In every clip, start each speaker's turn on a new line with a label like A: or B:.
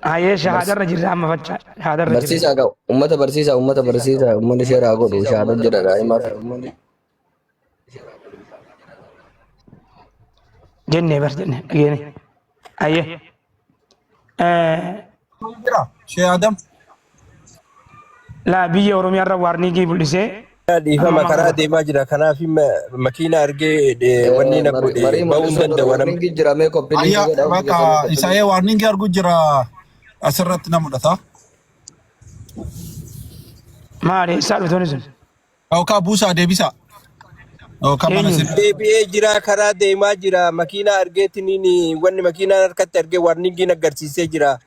A: Hayyee shahaadarra jirra amma facha shahaadarra jirra.
B: Barsiisaa qaba. Ummata barsiisaa, ummata barsiisaa, uummanni seera haa godhu. Shahaada jira daa'imaaf.
A: Jennee bar jenne dhageene. Hayyee.
C: Jira Shee Adam.
A: Laa biyya Oromiyaa irra waarniingii mul'isee
D: Dhiifama karaa deemaa jira. Kanaaf makiina argee wanni na godhe
B: Marii
D: ba'uu hin
B: mul'isuu dura
D: danda'u. Anam
B: warningi jira mee koppii liinkii
C: Ayya
B: godha hundi
C: bakka
B: keessanuu koppii
C: isaa'ee waarningi argu jira asirratti na mul'ata.
A: Maali eessaa dhuftoonni sun?
C: Yookaan buusaa deebisaa. Yookaan mana
A: Eenyuun?
C: sirrii.
D: deebi'ee jira karaa deemaa jira. Makiina argeetiniin wanni makiinaan harkatti argee warningiin agarsiisee jira.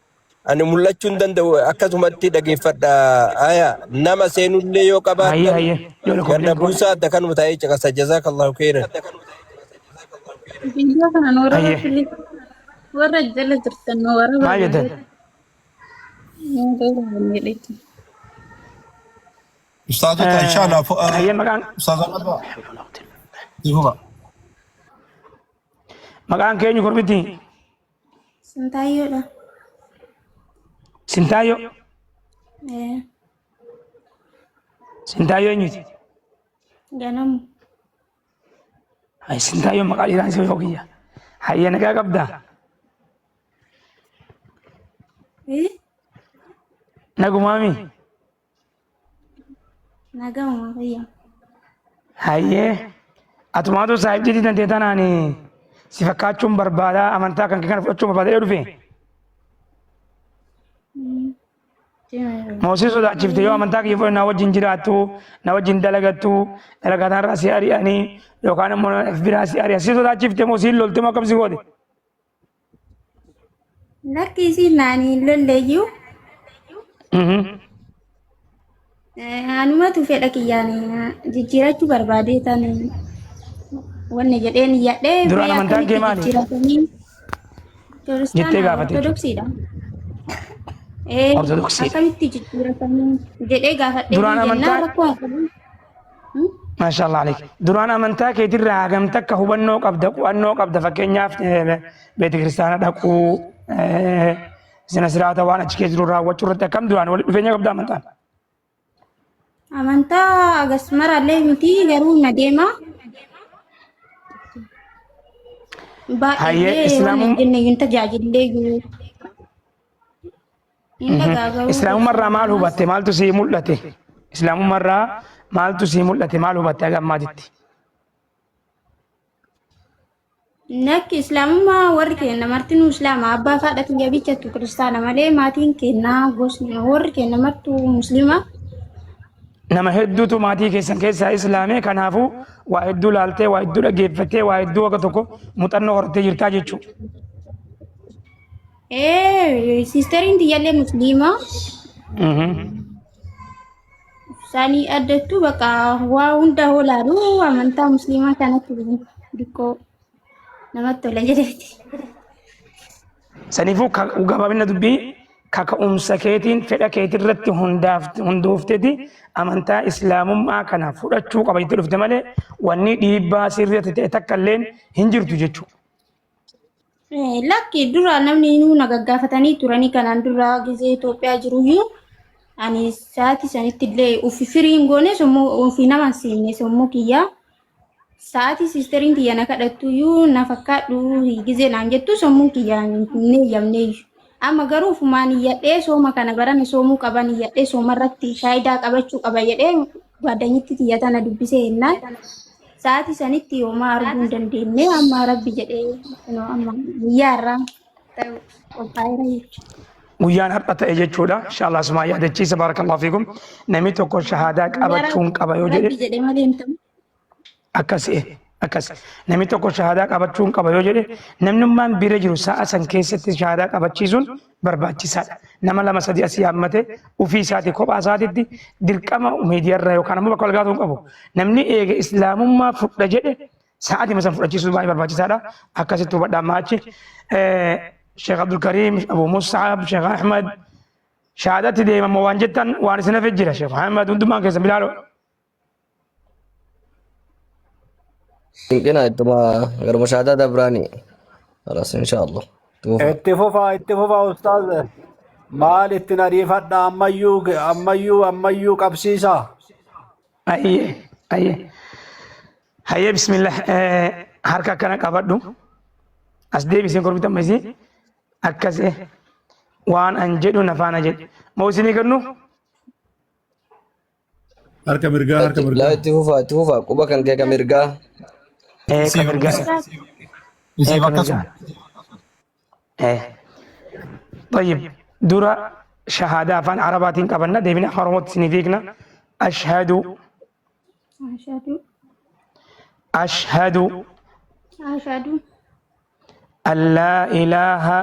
D: Ani mul'achuu hin danda'u akkasumatti dhageeffadha. Aya nama seenullee yoo
A: Hayyee
D: qabaattan
A: hayyee. Ijoollee
D: ganna
A: koppii liinkii godha.
D: buusaa adda kanuma taa'ee caqasa. Jazaakallahu khairan.
E: Viidiyoo kana nu warra
A: Hayyee.
E: fili warra jala jirtan nu warra
A: Maal jettan?
E: malee nu warra jedhetti.
C: Ustaazota inshallah
A: Hayyee maqaan
C: Ustaaz Ahmad ba'a. Ifuba.
A: maqaan keenya korbitti
F: Sintaayyoodha.
A: Sintaayyoo.
F: Eh,
A: Sintaayyoo eenyuti?
F: Ganamu.
A: Hay Sintaayyoo maqaa dhiiraan isa yoo kiyya. Hayyee nagaa qabdaa?
F: Eh,
A: Nagumaami?
F: Nagama fayyaa.
A: Hayyee atumaatu saahibjitii tantee tanaan si fakkaachuun barbaada amantaa kan kee kana fudhachuun barbaada jedhee dhufe. Moosii sodaachifte yoo amantaa kiyya fudhanne na wajjin jiraattu na wajjin dalagattu dalagaa tanarraa si ari'anii yookaan immoo biraa si ari'an si sodaachifte moo siin lolte moo akkam si goote?
F: Lakki isiin naani hin lolleeyyuu. Anumatu fedha kiyyaan jijjiirachuu barbaadee tan wanni jedheen iyyadhee
A: Duraan
F: mee
A: amantaan kee
F: akkamitti
A: maali?
F: jijjiiratanii
A: Jettee
F: kiristaana
A: gaafate jechuudha.
F: ortodoksiidha. Ee
A: Ortodoksiidha.
F: akkamitti jijjiiratanii jedhee gaafadhee
A: Duraan
F: jennaan
A: amantaa
F: rakkoo hin qabu.
A: Maashaallah aleek. Duraan amantaa keetirraa hagam takka hubannoo qabda, qu'annoo qabda fakkeenyaaf beeta kiristaana dhaquu, sina siraata waan achi keessa jiru raawwachuu irratti akkam duraan walitti dhufeenya qabda amantaan?
F: Amantaa agas maraallee miti garuu na deema.
A: Hayyee
F: Baay'ee waan
A: islaamum
F: hin jenne hin tajaajillee jiru. Hin dhagaa garuu
A: Islaamummaa irraa maal hubatte? Maaltu sii mul'ate? Islaamummaa irraa maaltu sii mul'ate? Maal hubatte haga ammaatitti?
F: Nakki islaamummaa warri keenya martinuu islaama abbaa fi haadha kiyya bichatu kiristaana malee maatiin keenya gosni warri keenya martuu muslima.
A: Nama hedduutu maatii keessan keessaa islaame kanaafuu waa hedduu laaltee waa hedduu dhaggeeffattee waa hedduu akka tokko muuxannoo horattee jirtaa jechuudha.
F: Ee siisteriin tiyyallee musliima. Isaanii addattuu bakka waa hunda hoolaalu amantaa musliimaa kanatti diqqoo namatti tola jedheeti.
A: Saniifuu gabaabina dubbii kaka'umsa keetiin fedha keetirratti hundoofteeti amantaa islaamummaa kana fudhachuu qaba jettee dhufte malee wanni dhiibbaa sirriitti ta'e takka illeen hin jirtu jechuudha.
F: Lakki dura namni nuu na gaggaafatanii turanii kanaan dura gizee Itoophiyaa jiruyyuu ani sa'aatii sanitti illee ufi firii hin goone sammuu ofii nama hin seenne sammuu kiyyaa sa'aatii siisteriin tiyya na kadhattuyyuu na fakkaadhu gizee naan jettu sammuun kiyya hin eeyyamneeyyu. Amma garuu ufumaan iyyadhee sooma kana barana soomuu qaban iyyadhee soomarratti shaayidaa qabachuu qaba jedhee Gwaaddanyitti tiyya tana dubbisee jennaan sa'aatii sanitti homaa arguu hin dandeenye amma rabbi jedhee kunoo amma guyyaa irraa ta'u qophaa'eera jechuudha.
A: Guyyaan har'a ta'e jechuudha. Inshallah asumaa yaadachiisa barakallahu fiikum. Namni tokko shahaadaa qabachuun qaba yoo jedhe
F: Rabbi jedhee malee hin ta'u.
A: Akkasi akkas. Namni tokko shahaadaa qabachuun qaba yoo jedhe namnummaan bira jiru sa'a san keessatti shahaadaa qabachiisuun barbaachisaadha. Nama lama sadi asii hammate ofii isaatii kophaa isaatitti dirqama miidiyaarra yookaan ammoo bakka walgaatuu hin qabu. Namni eega islaamummaa fudha jedhe sa'aatima san fudhachiisuun baay'ee barbaachisaadha. Akkasitti hubadhaa ammaa achi. Sheekh Abdulkariim, Abu Mus'ab, Sheekh Ahmad shahaadatti deemamoo waan jettan waan isin hafe jira. Sheekh Muhammad hundumaan keessan bilaaloo.
B: Dinqina ittuma garuma shahaadaa dabraani. Khalas insha Allah. Itti fufa.
G: Itti fufaa itti fufaa ustaaz. Maal ittiin ariifadha ammayyuu ammayyuu ammayyuu qabsiisa.
A: Ayyee ayyee. Hayyee bismillah harka akkana qabadhu. As deebiseen korbitan masii akkas waan an jedhu na faana jedhe. Moo isinii kennu?
H: Harka mirgaa harka
B: Laa
H: mirgaa.
B: itti fufaa itti fufaa quba kan kee ka mirgaa.
A: Ka
C: Isiif
A: mirgaa.
C: isiif
A: Ka
C: akkasuma.
A: mirgaa. طيب dura shahaadaa afaan arabaatiin qabanna deebina afaan oromootti isiniif hiikna. Ashhadu
F: Ashhadu
A: ashhadu
F: ashhadu
A: an laa ilaaha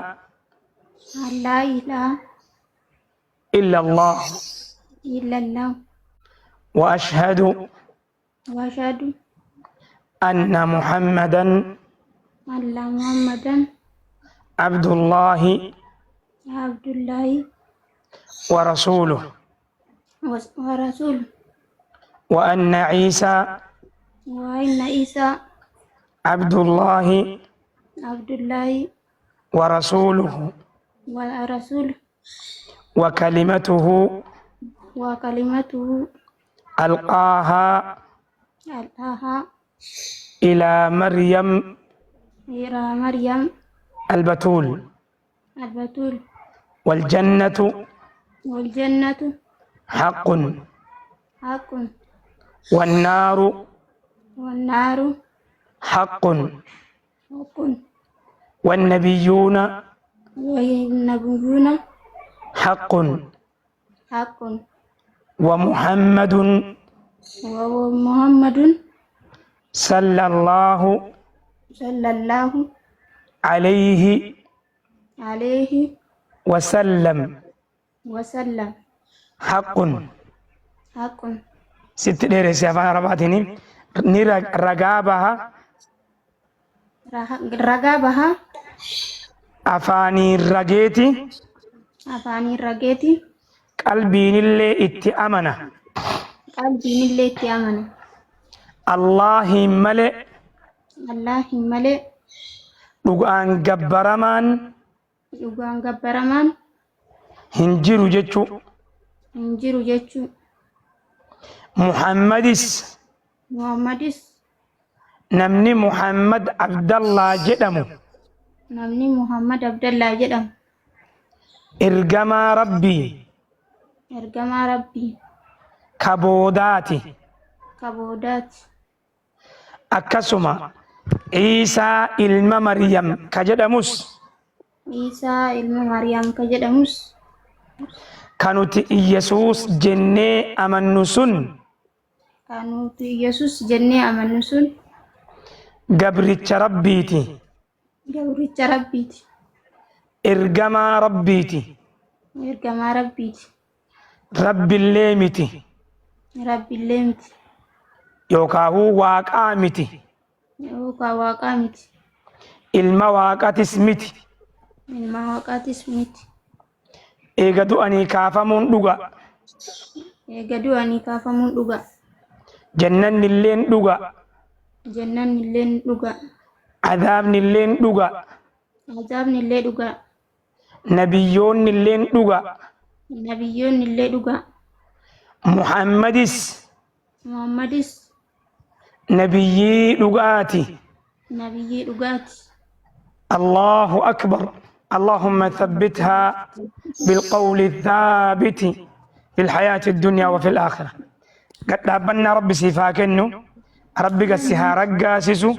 F: an laa ilaaha
A: illa Allah
F: illallah
A: wa ashhadu
F: wa ashhadu
A: anna Muhammadan
F: anna Muhammadan
A: abdullahi
F: abdullahi
A: wa rasuluh
F: wa rasuluh
A: wa anna Ciisaa
F: wa inna Isaa
A: abdullahi
F: abdullahi
A: wa rasuluhu
F: wa rasuluh
A: wa kalimatuhu
F: wa kalimatuhu
A: alqaahaa
F: alqaahaa
A: ilaa Maryam
F: ilaa Maryam
A: albatuul
F: albatuul
A: waljannatu
F: waljannatu
A: haqqun
F: haqqun
A: wannaaru
F: wannaaru
A: haqqun
F: haqqun
A: wannabiyyuuna
F: wannabiyyuuna
A: haqqun
F: haqqun
A: wa Muhammadun
F: wa Muhammadun
A: sallallahu
F: sallallahu
A: alayhi
F: alayhi
A: wasallam
F: wasallam
A: haqqun.
F: Haqqun.
A: Sitti dheeresse afaan arabaatiin ni ragaa baha
F: Ragaa baha
A: afaaniin rageeti
F: afaaniin rageeti
A: qalbiinillee itti amana
F: qalbiinillee itti amana
A: Allaahiin malee
F: Allaahiin malee
A: dhugaan gabbaramaan
F: dhugaan gabbaramaan
A: hin jiru jechuu
F: hin jiru jechuu
A: Muhammadis
F: Muhammadis
A: namni Muhammad Abdallaa jedhamu
F: namni Muhammad Abdallaa jedhamu
A: ergamaa Rabbii
F: ergamaa Rabbii
A: ka boodaati.
F: ka boodaati.
A: Akkasuma Iisaa ilma Maryam ka jedhamus
F: Iisaa ilma Maryam ka jedhamus
A: ka nuti Iyyasuus jennee amannu sun
F: ka nuti Iyyasuus jennee amannu sun
A: gabricha Rabbiiti.
F: Gabricha Rabbiiti.
A: Ergamaa Rabbiiti.
F: Ergamaa Rabbiiti.
A: Rabbillee miti.
F: Rabbillee miti.
A: Yookaahuu Waaqaa miti.
F: Yookaa Waaqaa miti.
A: Ilma Waaqatis miti.
F: Ilma Waaqaatis miti.
A: Eega du'anii kaafamuun dhuga.
F: Eega du'anii kaafamuun dhuga.
A: Jannannilleen dhuga.
F: Jannannilleen dhuga.
A: Azaabnilleen dhuga.
F: Azaabnillee dhuga.
A: Nabiyyoonnilleen dhuga.
F: Nabiyyoonnillee dhuga.
A: Muhammadis
F: Muhammadis
A: nabiyyii dhugaati.
F: Nabiyyii dhugaati.
A: Allahu akbar. Allahumma thabbithaa bilqawli thaabiti fil hayaati dunyaa wa fil aakhira. Gad dhaabbannaa Rabbi siif haa kennu. Rabbi gad si haa raggaasisu.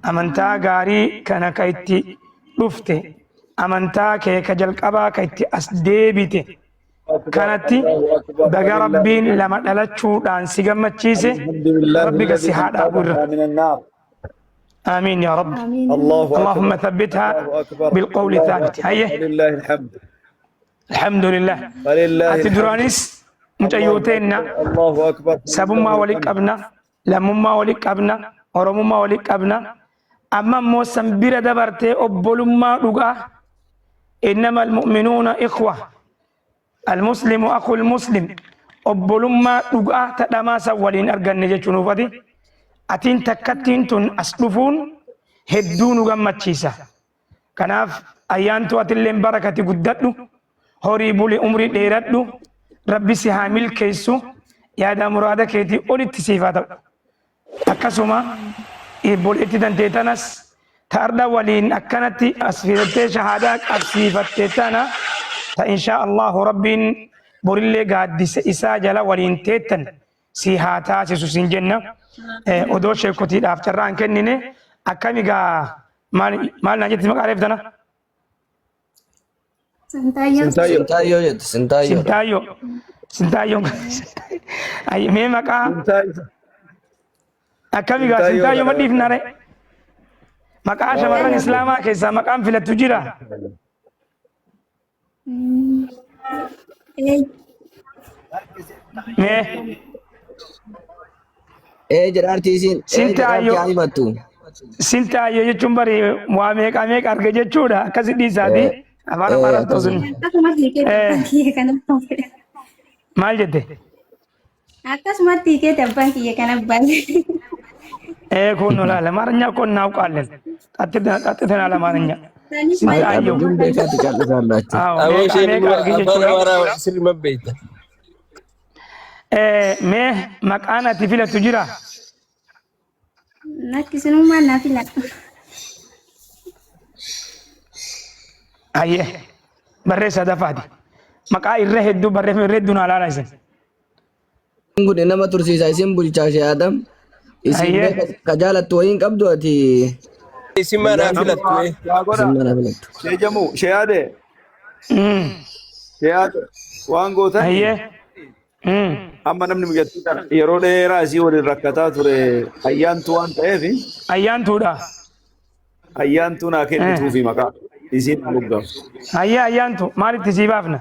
A: Amantaa gaarii kana ka itti dhufte. Amantaa kee ka jalqabaa ka itti as deebite. Kanatti baga Rabbiin lama dhalachuudhaan si gammachiise. Rabbi gad si haa dhaabu irra. Aamiin yaa Rabbi.
F: Aamiin.
A: Allahumma thabbithaa bilqawli thaabit. Hayyee. Alhamdulillah. Ati duraanis mucayyoo teenna sabummaa wali qabna, lammummaa wali qabna, oromummaa wali qabna. Amma immoo san bira dabartee obbolummaa dhugaa innama almu'minuuna ikhwa almuslimu akhul muslim obbolummaa dhugaa ta dhamaa san waliin arganne jechuun ufati atiin takkattiin tun as dhufuun hedduu nu gammachiisa. Kanaaf ayyaantuu atilleen barakati guddadhu. Horii buli umrii dheeradhu. Rabbi si haa milkeessu. Yaada muraada keetii olitti siif haa ta'u. Akkasuma obboleetti tantee tanas ta ardha waliin akkanatti as fidattee shahaadaa qabsiifatte tana ta inshaa Allahu Rabbiin borillee gaaddisa isaa jala waliin teettan si haa taasisu siin jenna. Odoo sheekotiidhaaf carraa hin kennine akkami gaa maal maal naan jetti maqaa reef tana?
F: Sintaayyoo.
C: Sintaayyoo.
B: Sintaayyoo jetti sintaayyoo.
A: Sintaayyoo. Sintaayyoo. Ay, mee maqaa
H: Sintaayyoo.
A: akkami gaa
H: Sintaayyoo
A: sintaayyoo
H: kana.
A: madhiif nare. Maqaa shamarran Islaamaa keessaa maqaan filattu jira. Mee
B: Ee jedhaarti isiin. Ee jedhaarti
A: Sintaayyoo.
B: haa himattu.
A: Sintaayyoo jechuun bari waa meeqa meeqa arge jechuudha. Akkasi dhiisaati.
B: Ee
A: Afaan
B: ee
A: Amaaraan ta'u sun.
B: akkasuma.
F: Akkasumatti hiikeeti abbaan kiyya kana baase.
A: Maal jette?
F: Akkasumatti hiikeeti abbaan kiyya kana baase.
A: Ee kun laala Amaaranya እኮ እናውቃለን። ጠጥተናል አማርኛ።
F: Isaanis maal
A: Sintaayyoo.
B: Abdiin beekaatti callisaa
A: አዎ
D: Aboo
A: meeqa
D: isheen
A: meeqa arge
D: afaan
A: jechuudha.
D: Amaaraa sirrii beekta.
A: Mee maqaan ati filattu jira?
F: Lakkisinummaa naa filadha.
A: Ayyee barreessa dafaati. Maqaa irra hedduu barreeffama irra hedduu naa ilaalaa isin.
B: Kun nama tursiisa isin bulchaa shee Adam. Isin
A: Ayyee.
B: mee ka jaalattu wayiin qabdu ati
D: Isin maanaa filattu ee.
H: Yaa godha.
B: isin mana filattu.
H: Shee jamuu shee yaade shee yaade waan gootan
A: Ayyee.
H: amma namni biyyattii kana yeroo dheeraa isii waliin rakkataa ture ayyaantuu waan ta'eef
A: Ayyaantuudha.
H: ayyaantuu naa kennituufi maqaa isiin haa moggaaftu.
A: Ayyee ayyaantu maalitti sii baafna?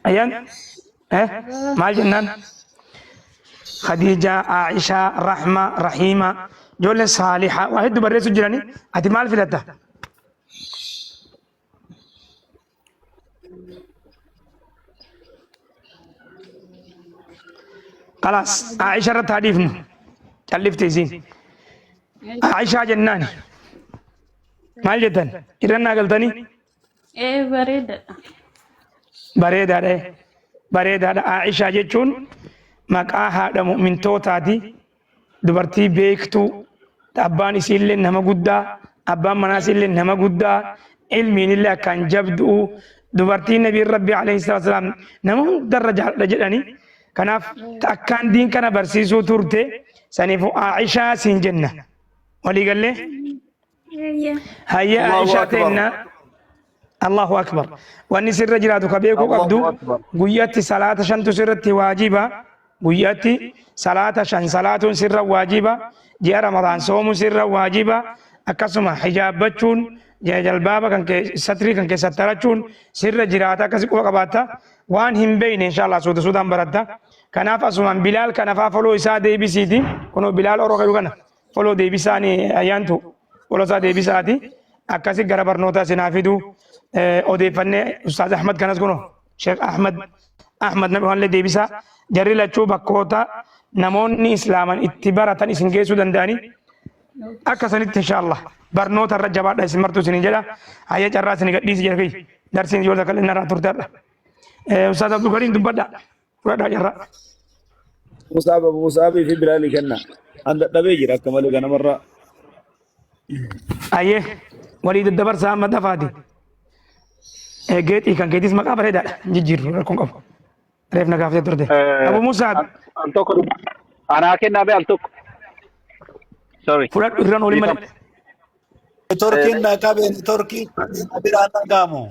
A: Ayyaan maal jennaan? Khadiija, Aishaa, Rahma, Rahiima, ijoolleen Saaliha waa hedduu barreessu jirani. Ati maal filatta? Kalaas Aisha irratti haa dhiifnu. Callifte isiin. Aishaa jennaani. Maal jettan? Irrannaa galtanii?
E: Ee bareedaadha.
A: Bareedaadha. Bareedaadha. Aishaa jechuun maqaa haadha mu'mintootaati. Dubartii beektuu abbaan isiillee nama guddaa abbaan manaa isiillee nama guddaa ilmiin illee akkaan jabdu'u dubartii nabiin rabbi alayhi salaatu wasalaam nama hundarra jaaladha jedhani. Kanaaf akkaan diin kana barsiisuu turte saniifuu Aishaa siin jenna. Walii gallee? Hayyee
H: Allahu
A: Aishaa
H: akbar.
A: teenna Allahu akbar. Wanni sirra jiraatu ka beekuu qabdu
H: Allahu akbar.
A: guyyatti salaata shantu sirratti waajiba. Guyyatti salaata shan salaatuun sirra waajiba. Ji'a Ramadaan soomuun sirra waajiba. Akkasuma hijaabbachuun jalbaaba kan kee satrii kan kee sattarachuun sirra jiraata akkasi quba qabaatta. Waan hin beekne inshallah suuta suutaan baratta. Kanaaf asumaan Bilaal kana faa foloo isaa deebisiiti. Kunoo Bilaal Oro jedhu kana foloo deebisaani ayyaantu foloo isaa deebisaati. Akkasi gara barnootaa isin haa fidu. Odeeffannee Ustaaz Ahmad kanas kunoo Sheekh Ahmad Ahmad nabi wallee deebisaa. Jarri lachuu bakkoota namoonni islaaman itti baratan isin geessuu danda'anii akka sanitti inshallah barnoota irra jabaadha isin martuu isinin jedha. Hayya carraa isin gadhiisi jedha kiyya. Darsiin ijoollee takka illee narraa turte har'a. Ustaaz Abdul Kariim dubbadha. Fudhadhaa carraa.
H: Musaab Abu Musaabii fi Bilaalii kenna. An dadhabee jira akka malee ganamarraa.
A: Ayyee walii daddabarsaa amma dafaati. Geexii kan keetis maqaa bareedaadha. Hin jijjiirru rakkoon qabu. Reef na gaafatee turte. Abu Musaab
I: Al tokko anaa kennaa bee al tokko. Sorry.
A: fudhadhu irraan olin malee.
G: Neetworkiin na qabe neetworkiin na biraan dhaga'amu.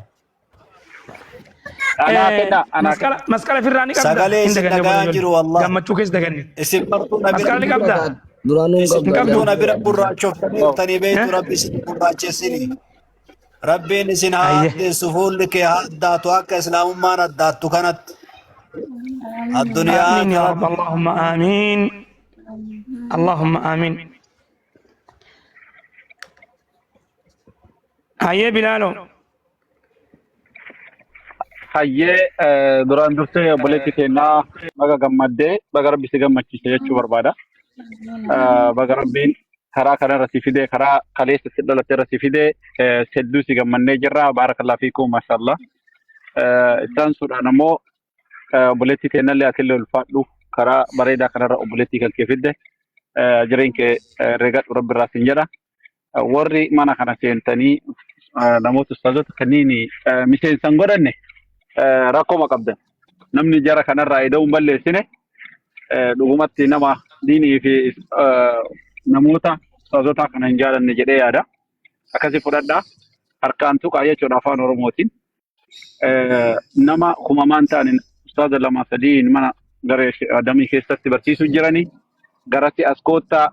I: Anaa kennaa anaa
A: Masqala masqala firraa ni qabda.
G: Sagalee
A: Hin
G: isin
A: daganne
G: dhaga'aa
A: obboleeyyoon.
G: jiru wallahi.
A: Gammachuu keessa daganne.
G: Isin martuu na bira
A: Masqala ni qabda.
B: Duraanuu hin
G: isin
B: qabdu
G: martuu na bira
B: ayyaantu.
G: gurraachoftanii beektu
A: Eh?
G: rabbi isin gurraachessini. Rabbiin isin haa
A: Ayyee.
G: addeessu fuulli kee haa addaatu akka islaamummaan addaattu kanatti. Addunyaa
A: Amiin yaa
G: akhiratti
A: Rabbi Allahumma amiin. Allahumma amiin. Hayyee Bilaalo.
I: Hayyee duraan dursee obboleetti keenyaa baga gammaddee baga rabbi si gammachiise jechuu barbaada. Baga Rabbiin karaa kanarra si fidee karaa kaleessa si dhalatte irra si fidee hedduu si gammannee jirra. Baarakallah fiikum maashaallah. Isaan suudhaan ammoo obboleettii teennallee atillee ulfaadhu karaa bareedaa kanarra obboleettii kan kee fidde jireen kee herreegadhu rabbi irraa siin jedha. Warri mana kana seentanii namoota ustaazota kanneen miseensa hin godhanne rakkooma qabdan. Namni jara kanarraa ida'uu hin balleessine dhugumatti nama diinii fi namoota ustaazota kana hin jaalanne jedhee yaada. Akkasii fudhadhaa. Harkaan tuqaa jechuudha afaan Oromootiin. Nama kumamaan ta'an ustaaza lama sadiin mana garee Adamii keessatti barsiisuu jiranii garasi as koottaa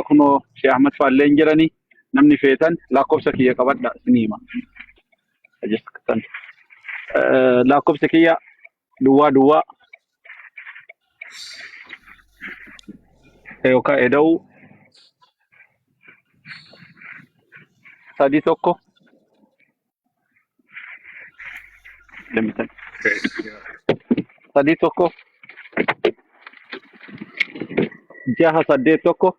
I: kunoo Sheekh Ahmad faalleen jiranii namni feetan lakkoofsa kiyya qabadha isinii hima. Lakkoofsa kiyya duwwaa duwwaa yookaan eda'uu 3 1 limitan 3 1 6 8 1 6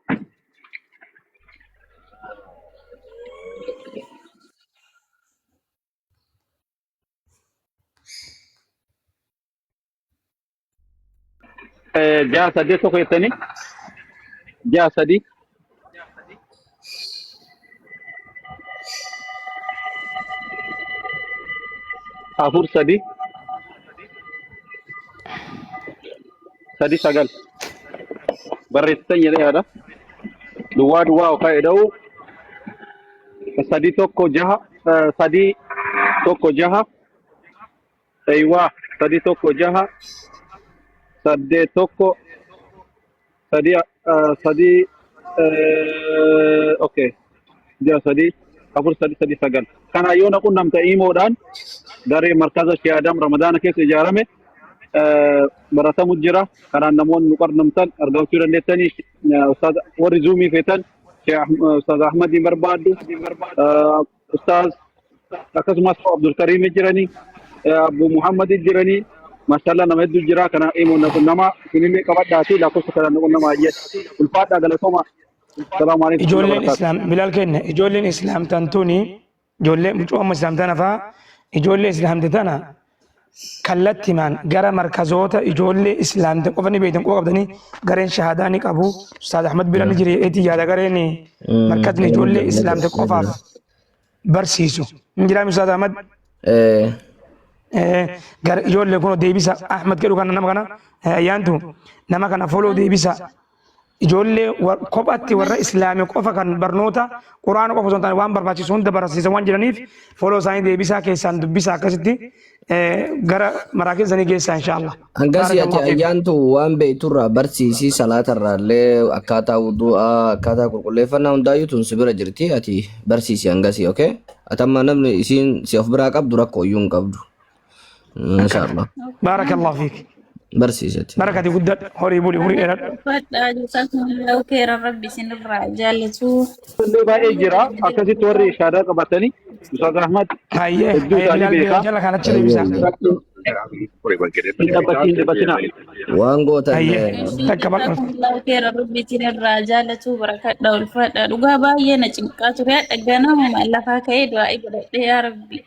I: 8 1 jettanii 6 3 4 3 3 9 barreessitan jedhee yaada. Duwwaa duwwaa yookaan eda'uu 3 1 6 3 1 6 Eywaa 3 1 6 8 1 3 3 okay 6 3 4 3 3 9 kana yoo na qunnamta iimoodhaan garee markaza Shee Adam Ramadaana keessa ijaarame baratamu jira kanaan namoonni nu qunnamtan argachuu dandeettanii ustaaz warri zuumii feetan Ustaaz Ahmadiin barbaaddu Ustaaz akkasumas Abdulkariim jiranii Abu Muhammad jiranii mashallah nama hedduu jira kana imo nama isinillee qabadhaati lakkoofsa kana nama ayyee ulfaadhaa galatooma. Salaamu alaikum
A: Ijoolleen Islaam Bilaal kenna ijoolleen Islaam tan tuni ijoollee mucoo amma Islaam tana faa ijoollee Islaamte tana kallattimaan gara markazoota ijoollee Islaamte qofa ni beektan qofa qabdanii gareen shahaadaa ni qabu. Ustaaz Ahmad bira ni jira eetii yaada gareen markazni ijoollee Islaamte qofaaf barsiisu. Hin jiraami Ustaaz Ahmad? Gara ijoollee kun deebisa Ahmad jedhu kana nama kana ayyaantu nama kana foloo deebisa. Ijoollee kophatti warra islaamii qofa kan barnoota quraana qofa osoo hin taane waan barbaachisu hunda barsiisan waan jiraniif foloo isaanii deebisaa keessaan dubbisaa akkasitti gara maraa keessanii geessaa inshaallah.
B: Hangasii ati
A: Baarakallahu fiikum.
B: ayyaantu waan beekturraa barsiisii salaatarraa illee akkaataa wudu'aa akkaataa qulqulleeffannaa hundaayyuu tun si bira jirti ati barsiisi hangasii okay? Ati amma namni isiin si of biraa qabdu rakkoo iyyuu hin qabdu. Inshaallah
A: Baarakallahu fiik.
B: barsiisi ati.
A: Barakati guddadhu horii buli horii dheeradhu.
E: Uffadhaa jazakumullahu khairan rabbi isinirraa jaallatu.
I: Illee baay'ee jira akkasitti warri shahaadaa qabatanii Ustaaz Ahmad
A: Hayyee
I: hedduu
A: hayyee
I: isaanii
A: Bilaal
I: beeka.
A: jala kanatti deebisa.
I: Hin dhabbatin hin dhabbatinaa.
B: Waan gootan
A: Hayyee takka bal'oon.
E: Jazakumullahu khairan rabbi isinirraa jaallatu barakadha ulfaadha dhugaa baay'ee na cinqaa ture hadha ganamuma lafaa ka'ee du'aa'ii godhadhee yaa rabbi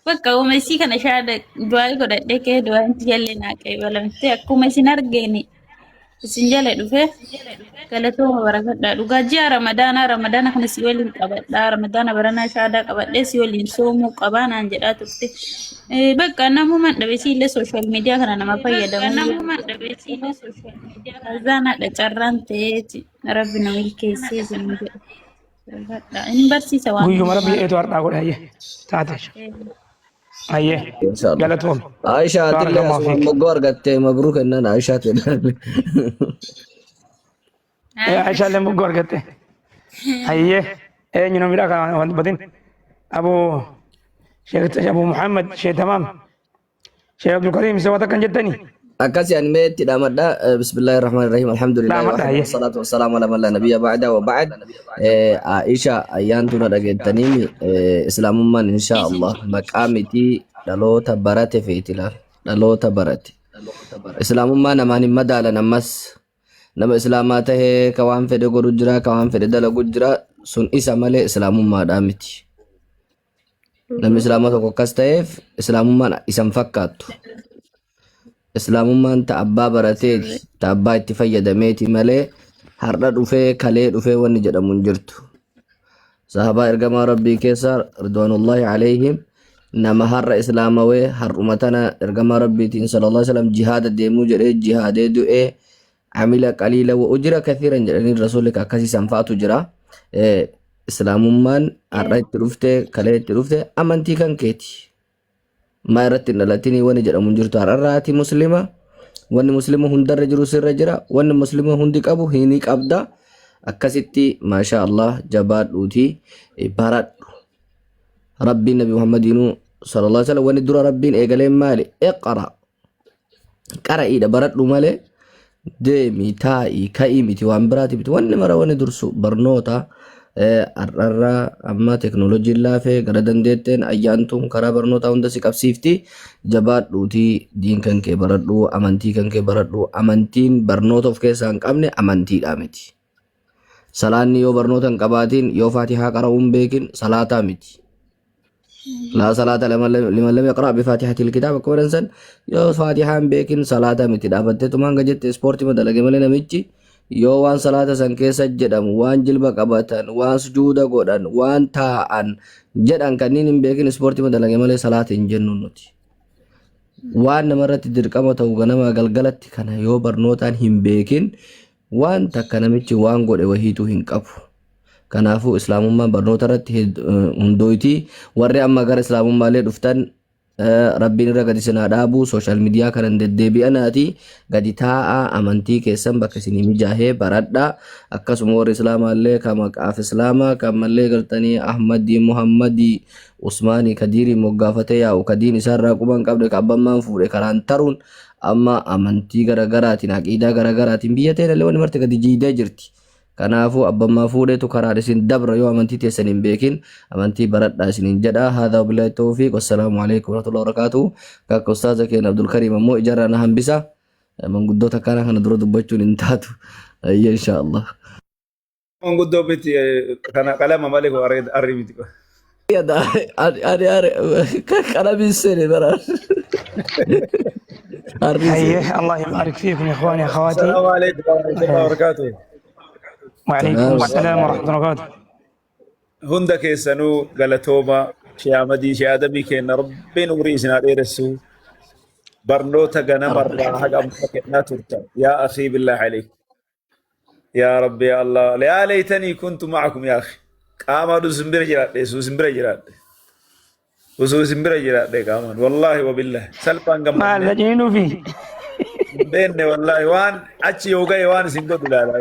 E: bakka uuma isii kana shaada du'aa'ii godhadhee ka'ee du'aa'iin jallee naa qeebalamte akkuma isin argeeni isin jala dhufe galatooma barakadha dhugaa ji'a ramadaanaa ramadaana kana si waliin qabadha ramadaana baranaa shaadaa qabadhee si waliin soomuu qabaa naan jedhaa turte Bakka namumaan dhabe siillee sooshaal miidiyaa kana nama fayyadamu Azaanaadha carraan ta'eeti rabbi na milkeessee isin jedhe Barakadha. Inni barsiisa waan
A: Guyyuma rabbi jedheetu har'aa godhe hayyee taate. Hayyee
B: Inshaallah.
A: galatoome.
B: Aisha atillee
A: Baarakallahu
B: asumaan
A: fiik.
B: moggoo argatte mabruk jennaan Aisha jedhan.
A: Aisha illee moggoo argatte. Hayyee eenyu namni dha kana waan dubbatin. Abu Sheekh Abu Muhammad Sheekh Tamaam Sheekh Abdul Karim isa waan akkan jettanii.
B: Akkasi ani mee itti dhaamadha. Bismillahir Rahmanir Rahim. Alhamdulillahi
A: Dhaamadha
B: wahdahu
A: hayyee.
B: wassalatu wassalamu ala man la nabiyya ba'da wa ba'd. Aisha ayyaantu na dhageettanii islaamummaan insha Allah maqaa miti dhaloota barate feeti laal. Dhaloota barate. Islaamummaa namaan hin madaalan ammas. Nama islaamaa tahee ka waan fedhe godhu jira, ka waan fedhe dalagu jira. Sun isa malee islaamummaadhaa miti. Namni islaamaa tokko akkas ta'eef islaamummaan isa hin fakkaattu. Islaamummaan ta abbaa barateeti, ta abbaa itti fayyadameeti malee har'a dhufee kalee dhufee wanni jedhamu hin jirtu. Sahabaa ergamaa Rabbii keessa ridwaanullahi alayhim nama har'a islaamawee har'uma tana ergamaa Rabbiitiin sallallahu alaihi wasallam jihaada deemuu jedhee jihaadee du'ee amila qaliila wa ujira kathiiran jedhanii rasuulli ka akkasii san fa'atu jira. Islaamummaan har'a itti dhufte kalee itti dhufte amantii kan keeti. Maa irratti hin dhalatinii wani jedhamu hin jirtu. Har'arraa ati muslima wanni muslima hundarra jiru sirra jira wanni muslima hundi qabu ni qabda. Akkasitti maashaa Allah jabaadhuuti baradhu. Rabbiin Nabi Muhammadiinuu sallallahu alaihi wasallam wanni dura Rabbiin eegaleen maali? Iqra qara'iidha baradhu malee deemi taa'ii ka'ii miti waan biraati miti wanni mara wanni dursu barnoota har'arraa amma teknooloojiin laafee gara dandeetteen ayyaantuun karaa barnootaa hunda si qabsiifti jabaadhuutii diin kan kee baradhu amantii kan kee baradhu amantiin barnoota of keessaa hin qabne amantiidhaa miti salaanni yoo barnoota hin qabaatiin yoo faatihaa qara'uu hin beekin salaataa miti Laa salaata liman lam yaqra' bifaatihatil kitaab akkuma jedhan san yoo faatihaa hin beekin salaata miti dhaabattee tumaan ga jette ispoortii ma dalage malee namichi yoo waan salaata san keessa jedhamu waan jilba qabatan waan sujuuda godhan waan taa'an jedhan kanneen hin beekin ispoortii ma dalage malee salaata hin jennu nuti. Waan namarratti dirqama ta'u ganama galgalatti kana yoo barnootaan hin beekin waan takka namichi waan godhe wahiituu hin qabu. Kanaafuu islaamummaan barnoota irratti hundooyti. Warri amma gara islaamummaalee dhuftan rabbiin irra gadi isin haa dhaabu. Sooshaal miidiyaa kanan deddeebi'anaati gadi taa'aa amantii keessan bakka isinii mijaahee baradhaa. Akkasuma warri islaamaallee ka maqaaf islaamaa kan mallee gartanii Ahmadii, Muhammadii, Usmaanii, Kadiirii moggaafatee yaa'u ka diin isaarraa quba hin qabne ka abbammaan fuudhe karaan taruun amma amantii garagaraatiin aqiidaa garagaraatiin biyya teenallee wanni marti gadi jiidee jirti. Kanaafuu abbammaa fuudhetu karaan isin dabra yoo amantii teessan hin beekin amantii baradhaa isiniin jedha. Haadha wabillahi tawfiiq wassalaamu alaikum warahmatullahi wabarakatuh. Kakka ustaaza keenya Abdul Kariim ammoo ijarraa na hambisa. Manguddoota akkanaa kana dura dubbachuun hin taatu. Ayya insha Allah.
H: Manguddoo miti kana qalama malee koo arrii miti.
B: Ani ani qalamiin seene baraan. Arrii seene.
A: حيه الله يبارك فيكم يا اخواني اخواتي.
H: السلام عليكم ورحمة الله وبركاته.
A: وعليكم السلام ورحمه الله وبركاته.
H: Hunda keessanuu galatooma Shee Ahmadii Shee Adamii kenna Rabbiin umrii isin haa dheeressu. Barnoota ganamarraa haga ammaa kennaa turtan. Yaa akhii billaahi aleek. Yaa Rabbi yaa Allah. Yaa laytanii kuntu ma'akum yaa akhi. Qaamaan utuu isin bira jiraadhe utuu isin bira jiraadhe. Utuu isin bira jiraadhe qaamaan. Wallaahi wabillahi. Salphaan
A: Maal
H: gammanne.
A: lajinii nuufi?
H: Hin beekne wallaahi waan achi yoo ga'e waan isin godhu ilaala.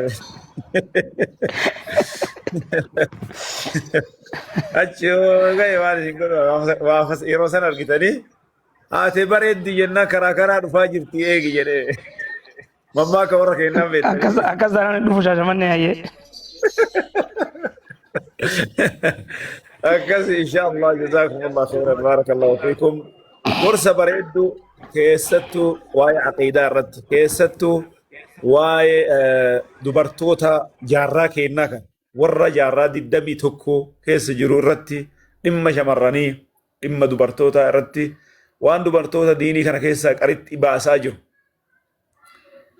H: Achi yoo ga'e waan isin godhu yeroo sana argitanii haatee bareeddi jennaan karaa karaa dhufaa jirti eegi jedhee. Mammaaka warra keenyaa beektanii.
A: Akkas akkas taanaan dhufu shaashamannee hayyee.
H: Akkas insha Allah jazakumullah khairan barakallahu fiikum. Gorsa bareedduu keessattuu waa'ee aqiidaa irratti keessattuu waa'ee dubartoota jaarraa keennaa kan warra jaarraa 21 keessa jiru irratti dhimma shamarranii dhimma dubartootaa irratti waan dubartoota diinii kana keessaa qaritti baasaa jiru.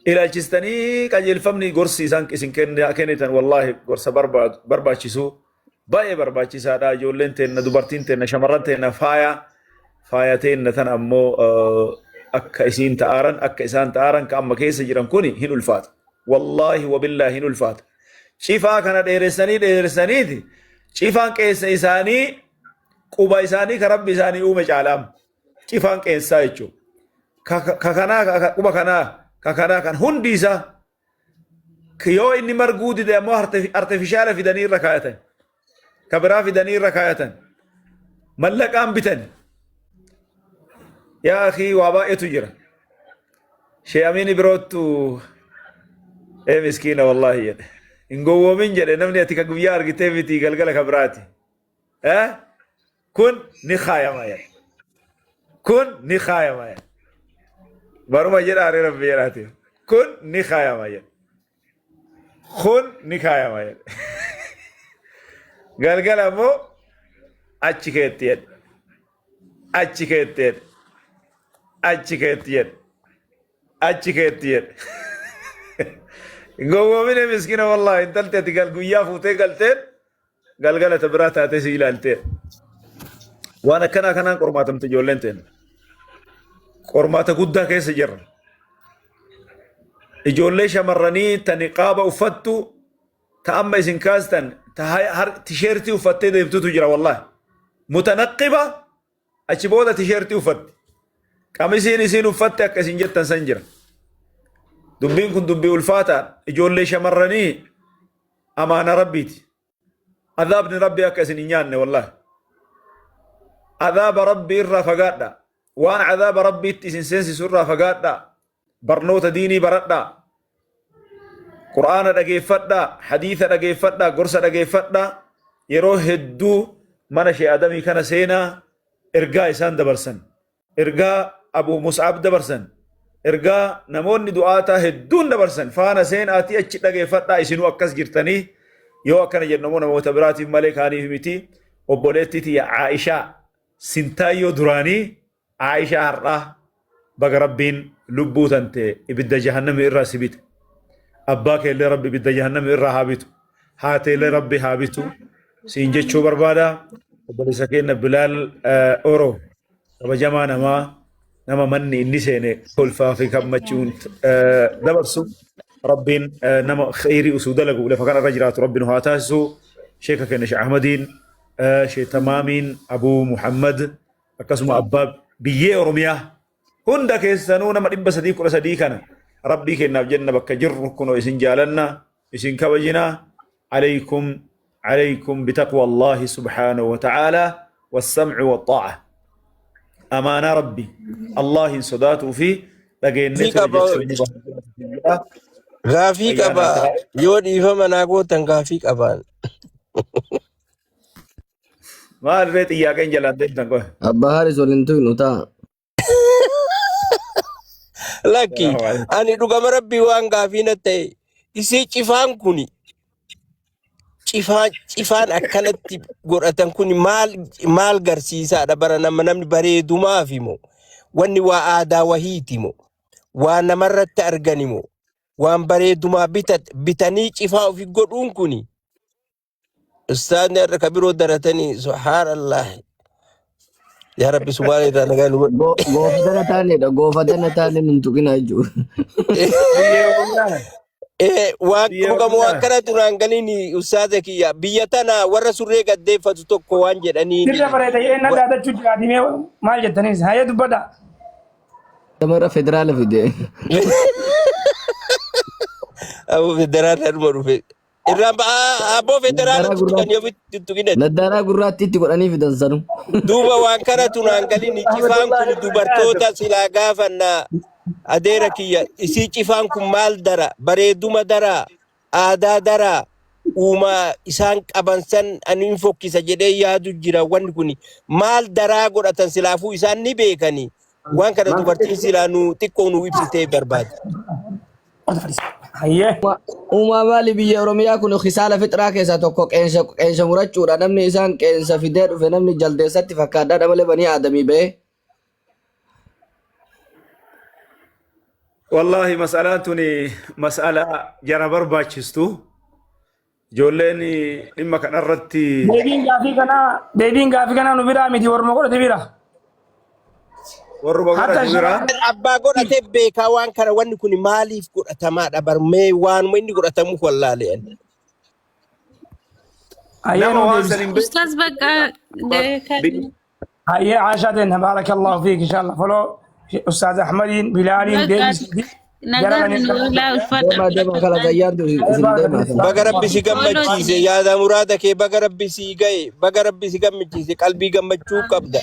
H: Ilaalchistanii qajeelfamni gorsi isaan isin kennitan wallaahi gorsa barbaachisu baay'ee barbaachisaadha. Ijoolleen teenna dubartiin teenna shamarran teenna faaya faaya teenna tan ammoo akka isiin ta'aaran akka isaan ta'aaran ka amma keessa jiran kuni hin ulfaata. Wallaahi wabillaahi hin ulfaata. Cifaa kana dheeressanii dheeressaniiti cifaan qeessa isaanii quba isaanii ka rabbi isaanii uume caalaam. Cifaan qeensaa jechuudha. Ka kanaa ka quba kanaa ka kanaa kan hundi isaa yoo inni marguu dide ammoo artifishaala fidanii irra kaayatan. Ka biraa fidanii irra kaayatan. Mallaqaan bitan. Yaa akii waa baay'eetu jira. Shee Amiini biroottu ee miskiina wallaahi jedhe. Hin gowwoomin jedhe namni ati ka guyyaa argitee miti galgala ka biraati. Eh? Kun ni kaayama jedhe. Kun ni kaayama jedhe. Baruma jedha aree rabbi jedhaati. Kun ni kaayama jedhe. Kun ni kaayama jedhe. Galgala immoo achi keetti jedhe. Achi keetti jedhe. Achi keetti jedhe. Achi keetti jedhe. Gowwoomine miskina wallahi intalti ati gal guyyaa fuutee galteen galgala ta biraa taatee si ilaaltee. Waan akkanaa kanaan qormaatamte ijoolleen teenya. Qormaata guddaa keessa jirra. Ijoollee shamarranii ta niqaaba uffattu ta amma isin kaastan ta tisheertii uffattee deemtutu jira wallahi. Mutanaqqiba achi booda tisheertii uffatti. Qamisiin isiin uffatte akka isin jettan san jira. Dubbiin kun dubbii ulfaataa ijoollee shamarranii amaana rabbiiti. Azaabni rabbii akka isin hin nyaanne wallahi. Azaaba rabbii irraa fagaadha. Waan azaaba rabbiitti isin seensisu irraa fagaadha. Barnoota diinii baradhaa. Qur'aana dhageeffadhaa, hadiisa dhageeffadhaa, gorsa dhageeffadhaa. Yeroo hedduu mana Shee Adamii kana seenaa ergaa isaan dabarsan. Ergaa Abu Mus'ab dabarsan. Ergaa namoonni du'aataa hedduun dabarsan. Faana seenaatii achi dhageeffadhaa isinuu akkas jirtanii yoo akkana jennu immoo namoota biraatiif malee kaaniif miti. Obboleettii tiyya Aishaa Sintaayyoo duraanii Aishaa har'aa baga Rabbiin lubbuu tante ibidda jahannami irraa si bite. Abbaa keellee Rabbi ibidda jahannami irraa haa bitu. Haateellee Rabbi haa bitu. Siin jechuu barbaada. Obboleessa keenya Bilaal Oro kabajamaa namaa nama manni inni seene kolfaa fi gammachuun dabarsu. Rabbiin nama kheyrii usuu dalagu lafa kanarra jiraatu Rabbi nu haa taasisu. Sheeka keenya Sheekh Ahmadiin, Sheekh Tamaamiin, Abuu Muhammad akkasuma abbaa biyyee Oromiyaa hunda keessanuu nama 313 kana rabbii kennaaf jenna bakka jirru kunoo isin jaalanna isin kabajina alaykum alaykum bitaqwa Allahi subhaanahu wa ta'ala wassam'i wattaa'a amaanaa rabbi Allah hin sodaatuu fi dhageennee
D: Gaafii
H: ture
D: qaba.
H: jechuun ni barbaachisa.
D: Gaafii
H: Fayyaa
D: qaba.
H: naa ta'a.
D: Yoo dhiifama naa gootan gaafii qabaan.
H: Maal ree xiyyaaqeen jalaan deemtan qofa.
B: Abbaa Haaris waliin tuynu ta'a.
D: Lakki
H: Salaamu alaikum.
D: ani dhugama rabbii waan gaafii na ta'e isii cifaan kuni cifaan cifaan akkanatti godhatan kun maal maal garsiisaadha bara nama namni bareedumaaf moo wanni waa aadaa wahiiti moo waa namarratti argani moo waan bareedumaa bitanii cifaa ofi godhuun kuni Ustaadni har'a ka biroo daratanii subhaanallah. Yaa Rabbi sumaala irraa nagaa nu godhi.
B: Goofa dana taanedha. Goofa dana taane nun tuqina jechuudha.
H: Biyya Oromiyaa.
D: Eh, waan
H: Biyya
D: dhugama waan
H: Oromiyaa.
D: kana duraan galiin ustaaza kiyya biyya tana warra surree gaddeeffatu tokko waan jedhaniin
A: Sirra bareeda jedhee na dhaadachuu jiraati mee maal jettaniis hayee dubbadha.
B: Tamara federaala fide.
D: Abu federaala dhuma dhufe. Irraan ba'aa abboo federaala
B: Nadaaraa
D: tuttuqan
B: gurraatti
D: yoo tuttuqinati.
B: nadaaraa gurraatti itti godhanii fidan sanu.
D: Duuba waan kana tunaan galin cifaan kun dubartoota silaa gaafanna adeera kiyya isii cifaan kun maal dara bareeduma dara aadaa dara uumaa isaan qaban san ani hin fokkisa jedhee yaadu jira wanni kun maal daraa godhatan silaafuu isaan ni beekani waan kana dubartiin silaa nu xiqqoo nu ibsitee barbaada.
A: Hayyee.
B: Uumaa maali biyya Oromiyaa kun kisaala fixraa keessaa tokko qeensa qeensa murachuudha. Namni isaan qeensa fidee dhufe namni jaldeessatti fakkaadhaa malee banii aadamii ba'ee.
H: Wallahi mas'alaan tuni mas'alaa jara barbaachistu. Ijoolleen dhimma kanarratti
A: Deebiin gaafii kanaa deebiin gaafii kanaa nu biraa miti warma godhate bira.
H: warruma
A: Hatta
H: godhate bira.
D: Abbaa godhatee beekaa waan kana wanni kun maaliif godhatamaadha barmee waanuma inni godhatamuuf wallaale ani.
A: Hayyee
H: Nama
A: nu
H: waan
A: deebisa.
H: san hin beekne
E: Ustaz bakka
H: biyya
A: Hayyee Aishaa teenya baarakallahu fiik inshallah foloo Ustaaz Ahmadiin Bilaaliin
E: bakka
A: deebisii jara
E: nagaan
A: lanii
E: nu oolaa ulfaadha
B: Deemaa deemaa kala
E: barakadha.
B: fayyaantu isin deemaa kala.
D: Baga rabbi si
E: Ooloo
D: gammachiise
E: isin
D: yaada muraada kee baga rabbi si ga'e baga rabbi si gammachiise qalbii gammachuu qabda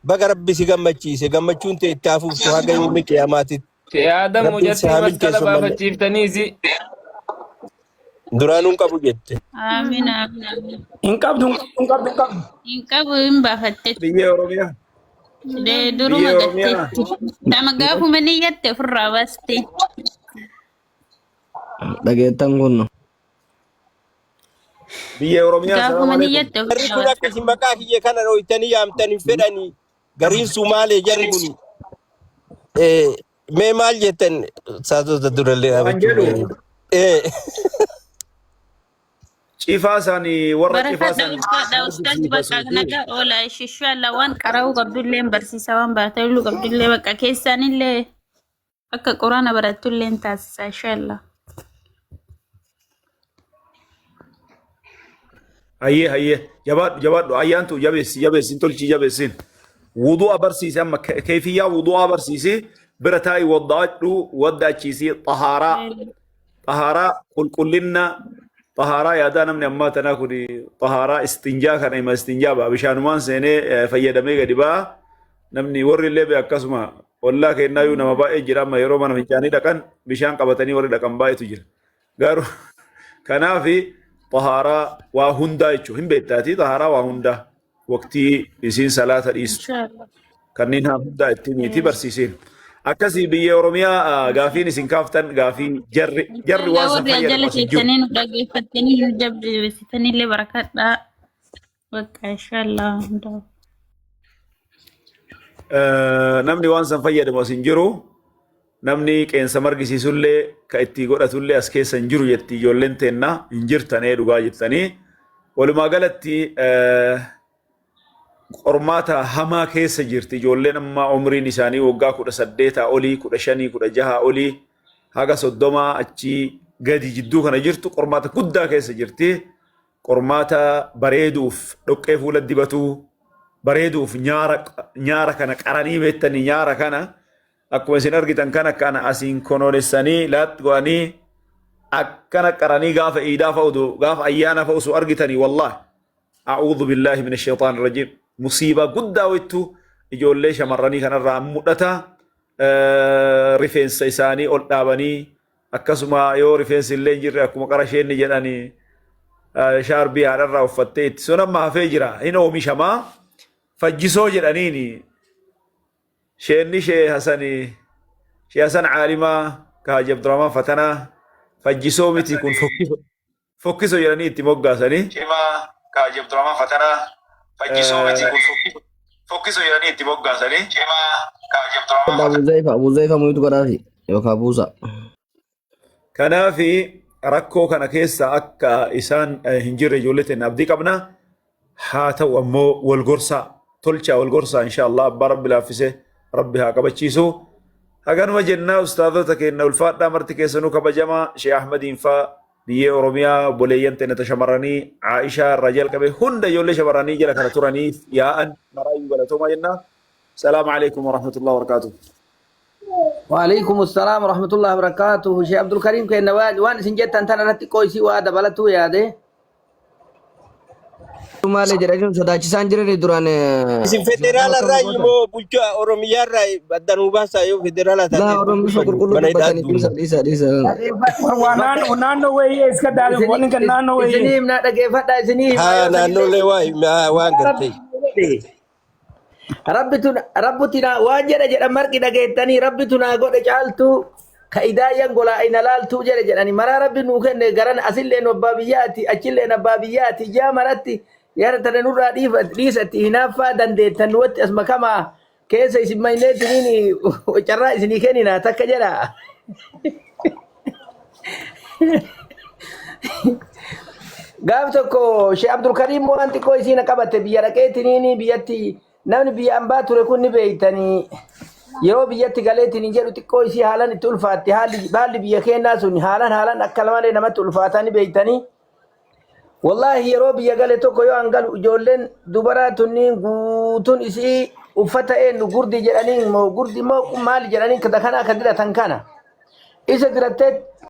D: baga rabbi si gammachiise gammachuun tee itti hafuuftu haga yoomi qiyaamaatitti
J: Yaada
D: rabbiin si
J: mucattii
D: haa
J: masqala
D: milkeessu malee
J: baafachiiftaniisi.
D: duraanuu hin qabu jette.
E: Amiin amiin amiin.
A: Hin qabdu hin qabdu hin qabdu hin qabdu.
E: Hin qabu hin baafatte.
H: Biyya Oromiyaa.
E: Duruma
H: Biyya Oromiyaa.
E: gatteetti. Tama gaafuma niyyatte ofirraa baaste.
B: Dhageettan kun.
H: Biyya Oromiyaa salaamu
E: Gaafuma
H: alaikum.
E: niyyatti
D: Jarri
E: ofirraa
D: kun akka isin maqaa kiyya kana dhooytanii yaamtan hin fedhanii. Gariin Sumaalee jarri kun. Mee maal jettan saatota durallee
H: Waan
D: dhaabachuu
H: jedhu
D: gaarii. Eh.
H: cifaa isaanii warra cifaa
E: Barakadha
H: isaanii
E: ulfaadha ustaaz bakka
H: argisiifasuufi
E: nagaa oola inshallah waan qara'uu qabdullee hin barsiisa waan baratuu qabdullee bakka keessanillee akka quraana barattullee hin taasisa inshallah.
H: Hayyee hayyee jabaadhu jabaadhu ayyaantu jabeessi jabeessi hin tolchi jabeessin. Wudu'a barsiisi amma keefiyyaa wudu'a barsiisi bira taa'i wadda'adhu wadda'achiisi xahaaraa xahaaraa qulqullinna xahaaraa yaadaa namni ammaa tanaa kun xahaaraa istinjaa kana hima istinjaa ba'a bishaanumaan seenee fayyadamee gadi ba'a namni warri illee bee akkasuma ollaa kennaayyuu nama baay'ee jira amma yeroo mana fincaanii dhaqan bishaan qabatanii warri dhaqan baay'eetu jira garuu kanaafi xahaaraa waa hundaa jechuun hin beektaati xahaaraa waa hundaa waqtii isiin salaata dhiistu
E: Inshallah.
H: kanneen haa hundaa ittiin miti barsiiseen. Akkasii biyya Oromiyaa gaafiin isin kaaftan gaafii jarri jarri
E: Inshallah
H: waan san
E: warri
H: fayyadamu
E: ajala
H: as hin jiru.
E: keessanii nu dhaggeeffattanii nu jajjabeessitanillee barakadha. Bakka inshallah hundaaf.
H: Namni waan san fayyadamu as hin jiru. Namni qeensa margisiisullee ka itti godhatullee as keessa hin jiru jetti ijoolleen teenna hin jirtanee dhugaa jettanii. Walumaa galatti qormaata hamaa keessa jirti ijoolleen amma umriin isaanii waggaa 18 olii 15 16 olii haga 30 achii gadi jidduu kana jirtu qormaata guddaa keessa jirti. Qormaata bareeduuf dhoqqee fuula dibatuu bareeduuf nyaara nyaara kana qaranii beektanii nyaara kana akkuma isin argitan kana kana asiin konoolessanii laatti godhanii akkana qaranii gaafa iidaa fa'u gaafa ayyaana fa'u osoo argitanii wallaahi a'uudhu billaahi min ashaytaan rajiim musiibaa guddaa wayittu ijoollee shamarranii kanarraa mul'ata. Rifeensa isaanii ol dhaabanii akkasuma yoo rifeensi illee hin jirre akkuma qara isheenni jedhanii shaarbii haadharraa uffattee itti sun amma hafee jira hin oomishamaa fajjisoo jedhaniini sheenni shee Hasani shee Hasan Caalimaa ka Haji Abdurrahman Fatanaa fajjisoo miti kun fokkiso fokkiso jedhanii itti moggaasanii. Cimaa ka Haji Abdurrahman Fatanaa fajjisoo miti kun fokkiso fokkiso jedhanii itti moggaasanii. Cimaa ka Haji Abdurrahman Fatanaa.
B: Abu Zaifa, Abu Zaifa muyutu godhaafi yookaan buusa.
H: Kanaafi rakkoo kana keessa akka isaan hin jirre ijoollee teenya abdii qabna. Haa ta'u ammoo wal gorsaa tolchaa wal gorsaa insha Allah abbaa rabbi laaffise rabbi haa qabachiisu. Haganuma jennaa ustaazota keenya ulfaadhaa marti keessanuu kabajamaa Shee Ahmadiin faa biyyee Oromiyaa obboleeyyan teenya ta shamarranii Aishaa irraa jalqabe hunda ijoollee shamarranii jala kana turanii yaa'an maraayyuu galatoomaa jennaa. Salaamu alaikum warahmatullahi wabarakatuh.
J: وعليكم السلام ورحمة الله وبركاته شيخ عبد الكريم كأن وان isin jettan tana irratti qoysii waa dabalatu yaade.
B: Malee jedhanii sodaachisaan jirani duraan.
D: Isin federaala irraa immoo bulchaa Oromiyaa irraa addanuu baasaa yoo federaala
B: Laa
D: taate
B: Oromoo qulqulluu
D: mana hidhaa
B: dubbatanii dhiisa
D: duuna.
B: dhiisa dhiisa.
A: Waa naannoo naannoo wayii iska daadhu wanni kan naannoo
J: Isinii
A: wayii.
J: himnaa dhageeffadha isinii himaa
D: Haa
J: yoo
D: naannolee waa waan gartee.
J: Rabbitu rabbuti na waan jedhe jedhan marqi dhageettanii rabbitu naa godhe caaltuu ka idaayyan golaa ina laaltuu jedhe jedhani maraa rabbi nuu kenne garan asilleen abbaa biyyaati achilleen abbaa biyyaati ijaa maratti yara tana nurraa dhiisatti hinaaffaa dandeettan nuwatti as makamaa keessa isin mayneetiniin carraa isinii kennina takka jedha. Gaaf tokko Sheekh Abdulkariim waan xiqqoo isiin qabate biyya dhaqeetiniin biyyatti namni biyya ambaa ture kun ni beeytanii yeroo biyyatti galeetiniin jedhu xiqqoo isii haalan itti ulfaatti haalli biyya keenyaa sun haalan haalan akka malee namatti ulfaataa ni beeytanii. Wallaahi yeroo biyya gale tokko yoo an galu ijoolleen dubaraa tunniin guutuun isii uffata eenyu gurdi jedhaniin moo gurdi moo maali jedhaniin kana akka diratan kana isa dirattee.